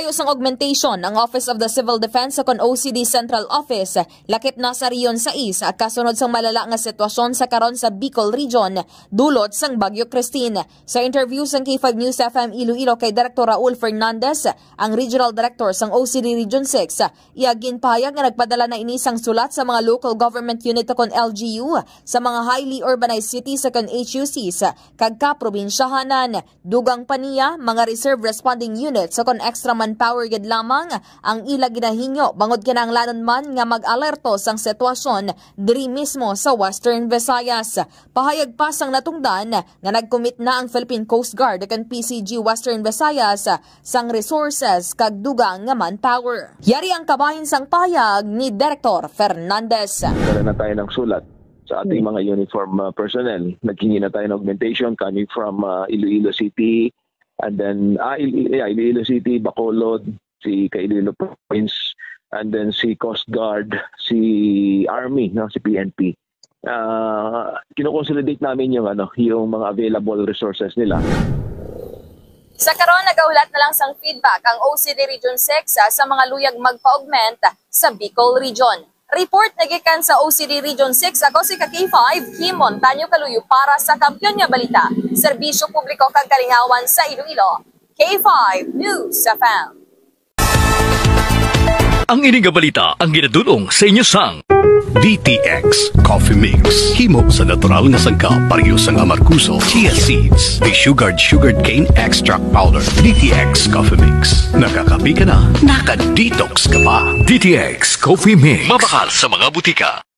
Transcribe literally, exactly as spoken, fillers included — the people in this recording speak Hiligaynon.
Sang augmentation ang Office of the Civil Defense o kon O C D Central Office, lakip na sa Region sais, kasunod sang malala nga sitwasyon sa karon sa Bicol Region, dulot sang Bagyo Christine. Sa interview sang K five News F M Iloilo kay Director Raul Fernandez, ang Regional Director sang O C D Region six, iya ginpahayag nga nagpadala na ini sang sulat sa mga local government unit o kon L G U, sa mga highly urbanized cities o kon H U Cs, kag kaprobinsyahanan. Dugang pa niya, mga reserve responding units o kon extra manpower gid lamang ang ila ginahingyo, bangod kinahanglanon man nga mag-alerto sang sitwasyon diri mismo sa Western Visayas. Pahayag pa sang natungdan nga nag-commit na ang Philippine Coast Guard o kon P C G Western Visayas sang resources kag dugang nga manpower. Yari ang kabahin sang pahayag ni Director Fernandez. Dala na tayo ng sulat sa ating mga uniform uh, personnel. Naghingi na tayo ng augmentation coming from uh, Iloilo City, and then ah, Il- yeah, Iloilo City, Bacolod, si ka Iloilo Province, and then si Coast Guard, si Army, no, si P N P. Ah, kinoconsolidate namin yung ano, yung mga available resources nila. Sa karon, nagahulat na lang sang feedback ang O C D Region six sa mga luyag magpa-augment sa Bicol Region. Report nagikan sa O C D Region six, ako si ka K five, Kim Montaño Kaluyo para sa Kampiyon nga Balita, Serbisyo Publiko kag Kalingawan sa Iloilo, K five News F M. Ang ini nga balita ang ginadul-ong sa inyo sang D T X Coffee Mix. Himo sa natural nga sangkap, pareho sang amargoso, chia seeds, desugared sugarcane extract powder. D T X Coffee Mix. Nakakape ka na, naka-detox ka pa. D T X Coffee Mix. Mabakal sa mga butika.